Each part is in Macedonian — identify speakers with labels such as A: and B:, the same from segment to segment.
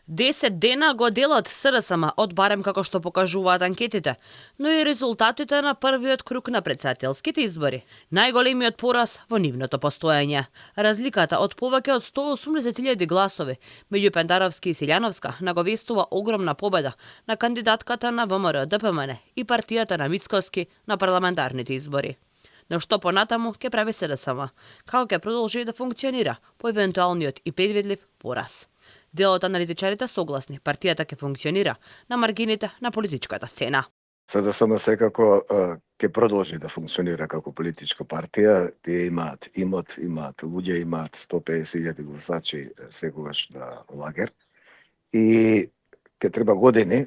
A: 10 дена го делат СДСМ од барем како што покажуваат анкетите, но и резултатите на првиот круг на претседателските избори. Најголемиот пораз во нивното постоење. Разликата од повеќе од 180.000 гласови меѓу Пендаровски и Силјановска наговестува огромна победа на кандидатката на ВМРО ДПМН и партијата на Мицкоски на парламентарните избори. Но што понатаму ќе прави СДСМ, како ќе продолжи да функционира по евентуалниот и предвидлив пораз. Делот аналитичарите согласни, партијата ќе функционира на маргините на политичката сцена.
B: СДСМ секако ќе продолжи да функционира како политичка партија. Тие имаат имот, имаат луѓе, имаат 150.000 гласачи секогаш на лагер. И ќе треба години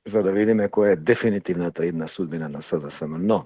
B: за да видиме која е дефинитивната идна судбина на СДСМ. Но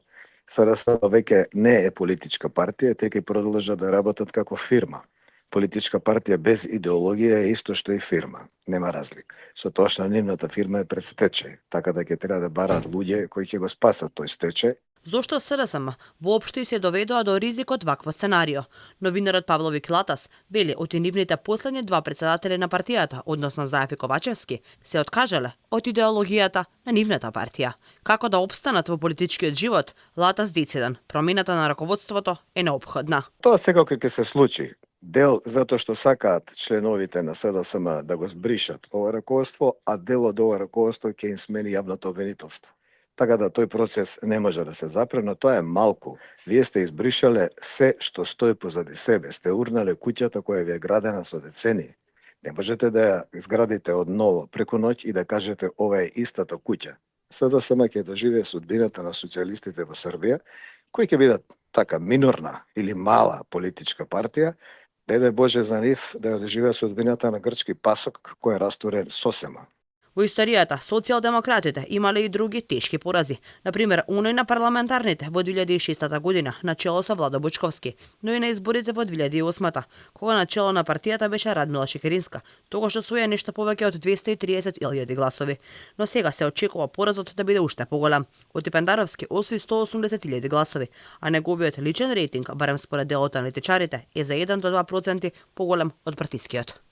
B: СДСМ веќе не е политичка партија, те ќе продолжат да работат како фирма. Политичка партија без идеологија е исто што и фирма. Нема разлика. Со тоа што нивната фирма е пред стечај, така да ќе треба да бараат луѓе кои ќе го спасат тој стечај.
A: Зошто СДСМ воопшто и се доведоа до ризик од вакво сценарио? Новинарот Павловик Латас вели од нивните последни два претседатели на партијата, односно Заев и Ковачевски, се откажале од идеологијата на нивната партија. Како да опстанат во политичкиот живот, Латас дециден, промената на раководството е неопходна.
B: Тоа секако ќе се случи. Дел затоа што сакаат членовите на СДСМ да го збришат ова раководство, а дел од ова раководство ќе им смени јавното обвинителство. Така да тој процес не може да се запре, но тоа е малку. Вие сте избришале се што стои позади себе, сте урнале куќата која ви е градена со децении. Не можете да ја изградите од ново преку ноќ и да кажете ова е истата куќа. СДСМ ќе доживее судбината на социјалистите во Србија, кои ќе бидат така минорна или мала политичка партија. Не дај Боже за нив да ја доживеат судбината на грчки пасок кој е растурен сосема.
A: Во историјата, социјалдемократите имале и други тешки порази. Например, оној на парламентарните во 2006 година, на чело со Владо Бучковски, но и на изборите во 2008, кога на чело на партијата беше Радмила Шекеринска, тогаш освоја нешто повеќе од 230.000 гласови. Но сега се очекува поразот да биде уште поголем. Оти Пендаровски освои 180.000 гласови, а неговиот личен рейтинг, барем според делот аналитичарите, е за 1 до 2% поголем од партискиот.